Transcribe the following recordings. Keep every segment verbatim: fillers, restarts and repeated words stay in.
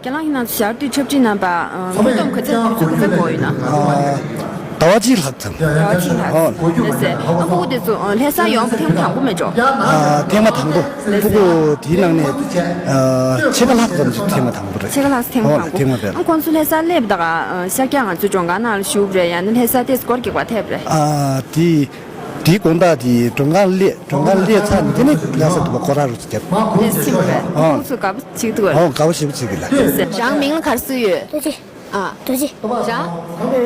ཁྱེད་རང་གི་ནང་དུ་ཞག་དུས་ཆབ་སྲིད་རྣམ་པ་ཨ་བཀོད་འདོམས་ག་ཚད་དུས་ཚོད་ག་ཚད་འགོར་ཡོད་ན། ཟླ་བ་གཅིག་ལྷག་ཙམ། ཟླ་བ་གཅིག་ལྷག་ཙམ། ཨོ། ལགས་སེ། ཨ་ཕྲུ་གུ་དེ་ཚོ་ཨ་ལྷ་ས་ཡོང་བ་ཐེངས་མ་དང་པོ་མེད་འགྲོ། ཨ་ཐེངས་མ་དང་པོ། ལགས་སེ། ཕྲུ་གུ་དེའི་ནང་ནས་ཨ་ཕྱེད་ཀ་ལྷག་ཙམ་ཞིག་ཐེངས་མ་དང་པོ་རེད། ཕྱེད་ཀ་ལྷག་ཙམ་ཐེངས་མ་ཨོ་དང་པོ། ཐེངས་མ་རེད། ཨ་ཁོང་ཚོ་ལྷ་ས་སླེབས་ད་ག་ཨ་ཤར་རྒྱག་ང་ཚོའི་མགྲོན་ཁང་ནང་ལ་བཞུགས་རེད། ཡང་ན་ལྷ་ས་ཏེས་སྐོར་རྒྱག་པ་ཐེབས་རེད། ཨ་དེ། དེའི་དགོང་དག་དེ་མགྲོན་ཁང་སླེབས། མགྲོན་ཁང་སླེབས་ཚར་ནས་དེ་ནས་ལྷ་ས་དུ་བ་སྐོར་ར་རུ་ཚོ་བརྒྱབ། ལས་ཕྱིན་པ་རེད། ཨོ། ཁོང་ཚོ་དགའ་པོ་བྱེད་ཀྱི་འདུག་ག་རེད། ཨོ་དགའ་པོ་ཞེ་པོ་བྱེད་ཀྱི་ལ། རང་མིང་ལ་ག་རེ་གསོལ་ཡོད། རྡོ་རྗེ། ཨ། རྡོ་རྗེ། རང་།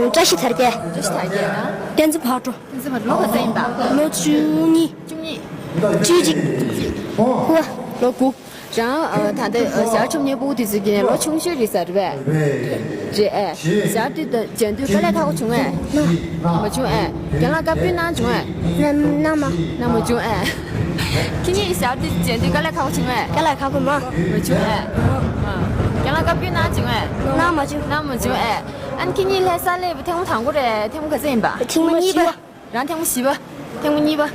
བཀྲ་ཤིས་དར་རྒྱས། བཀྲ་ཤིས་དར་རྒྱས་ན། བསྟན་འཛིན་ཕག་གྲུ། བསྟན་འཛིན་ཕག་གྲུ། ལོ་ག་ཚོད་ཡིན་པ། ལོ་བཅུ་གཉིས། བཅུ་གཉིས། བཅུ་གཅིག། དགུ། ལོ་དགུ། རང་ཨ་ད་ལྟ་ཨ་ཞར་ཆུང་ཉེ་པོ་དེ་ཚོ་གི་ལོ་ཆུང་ཤོས་རེད་ས་རེད་པས། རེད་ཨེ། ཞར་དུས་ད་བྱ་དུས་དཀའ་ལས་ཁག་པོ་བྱུང་ཨེ། མ་བྱུང་ཨེ། རྒན་ལགས་བཀའ་བཀྱོན་གནང་བྱུང་ཨེ། གནང་མ། གནང་མ་བྱུང་ཨེ། ཁྱེད་གཉིས་ཞར་དུས་བྱ་དུས་དཀའ་ལས་ཁག་པོ་བྱུང་ཨེ། དཀའ་ལས་ཁག་པོ་མ། མ་བྱུང་ཨེ། ཨ། རྒན་ལགས་བཀའ་བཀྱོན་གནང་བྱུང་ཨེ། གནང་མ་བྱུང་། གནང་མ་བྱུང་ཨེ། ཨ་ནི་ཁྱེད་གཉིས་ལྷ་ས་སླེབས་པ་ཐེངས་མ་དང་པོ་རེད། ཐེངས་མ་ག་ཚོད་ཡིན་པ། ཐེངས་མ་གཉིས་པ། རང་ཐེངས་མ་བཞི་པ། ཐེངས་མ་གཉིས་པ།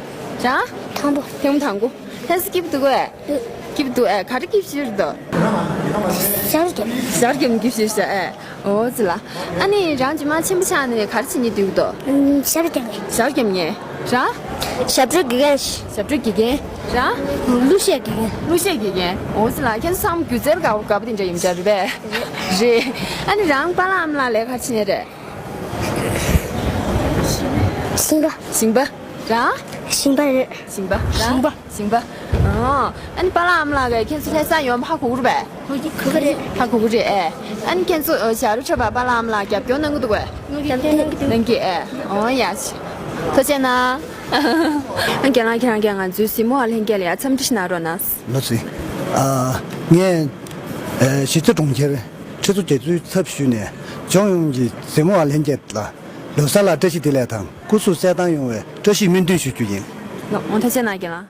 རང་། དང་པོ། ཐེངས་མ་དང་པོ། ལྷ་ས་སྐྱིད་པོ་འདུག་གས། སྐྱིད་པོ་འདུག་ཨེ། ག་རེ་སྐྱིད་ཤོས་རེད་དོ། ཞབས་བརྒྱབ། ཞབས་བརྒྱབ་ནས་སྐྱིད་ཤོས་ཤ་ཨེ། འོ་ཙི་ལ། ཨ་ནི་རང་རྗེས་མ་ཆེན་པོ་ཆགས་ནས་ག་རེ་བྱེད་སྙིང་འདོད་དོ། ཞབས་བརྒྱབ་ནས། ཞབས་བརྒྱབ་ནས། རང་། ཞབས་བྲོ་དགེ་རྒན། ཞབས་བྲོ་དགེ་རྒན། རང་། གླུ་གཞས་དགེ་རྒན། གླུ་གཞས་དགེ་རྒན། འོ་ཙི་ལ། ཁྱེད་ཚོ་ཚང་མ་སྒྱུ་རྩལ་དགའ་པོ་དགའ་པོ་དེ་འདྲ་ཡིན་འདྲ་རེད་པས། རེད། ཨ་ནི་རང་པཱ་ལགས་ཨ་མ་ལགས་ལས་ཀ་ག་རེ་བྱེད་མཁན་རེད། ཞིང་པ། ཞིང་པ། རང་། ཞིང་པ་རེད། ཞིང་པ། རང་། ཞིང་པ། ཞིང་པ། ཨོ། ཨ་ནི་པཱ་ལགས་ཨ་མ་ལགས་ཀྱིས་ཁྱེད་ཚོ་ལྷ་ས་ཡོང་བ་ཧ་གོ་གི་རེད་པས། གོ་གི་གོ་གི་རེད། ཧ་གོ་གི་རེད་ཨེ། ཨ་ནི་ཁྱེད་ཚོ་ཨ་ཞབས་བྲོ་འཁྲབ་པ་པཱ་ལགས་ཨ་མ་ལགས་རྒྱབ་སྐྱོར་གནང་གི་འདུག་པས། གནང་གི་གནང་གི་འདུག་གནང་གི་ཨེ། ཨོ་ཡ། ཐུགས་རྗེ་གནང་། ཨ་རྒན་ལགས། ཁྱེད་རང་གིས་ང་ཚོའི་གཟིགས་མོ་བ་ལྷན་རྒྱས་ལ་ཡ་འཚམས་འདྲི་ཞིག་གནང་རོགས་གནང་། ལགས་སོ། ཨ། ངས་ཨ་གཞིས་རྩེ་གྲོང་ཁྱེར་ཁྲི་ཚོ་བརྒྱད་ཅུའི་ཚབ་ཞུས་ནས་ལྗོངས་ཡོངས་ཀྱི་གཟིགས་མོ་བ་ལྷན་རྒྱས་ལ་ལོ་གསར་ལ་བཀྲ་ཤིས་བདེ་ལེགས་དང་སྐུ་གཟུགས་གསལ་ཐང་ཡོང་བའི་བཀྲ་ཤིས་སྨོན་འདུན་ཞུ་རྒྱུ་ཡིན། ལགས་འོང་། ཐུགས་རྗེ་གནང་རྒན་ལགས།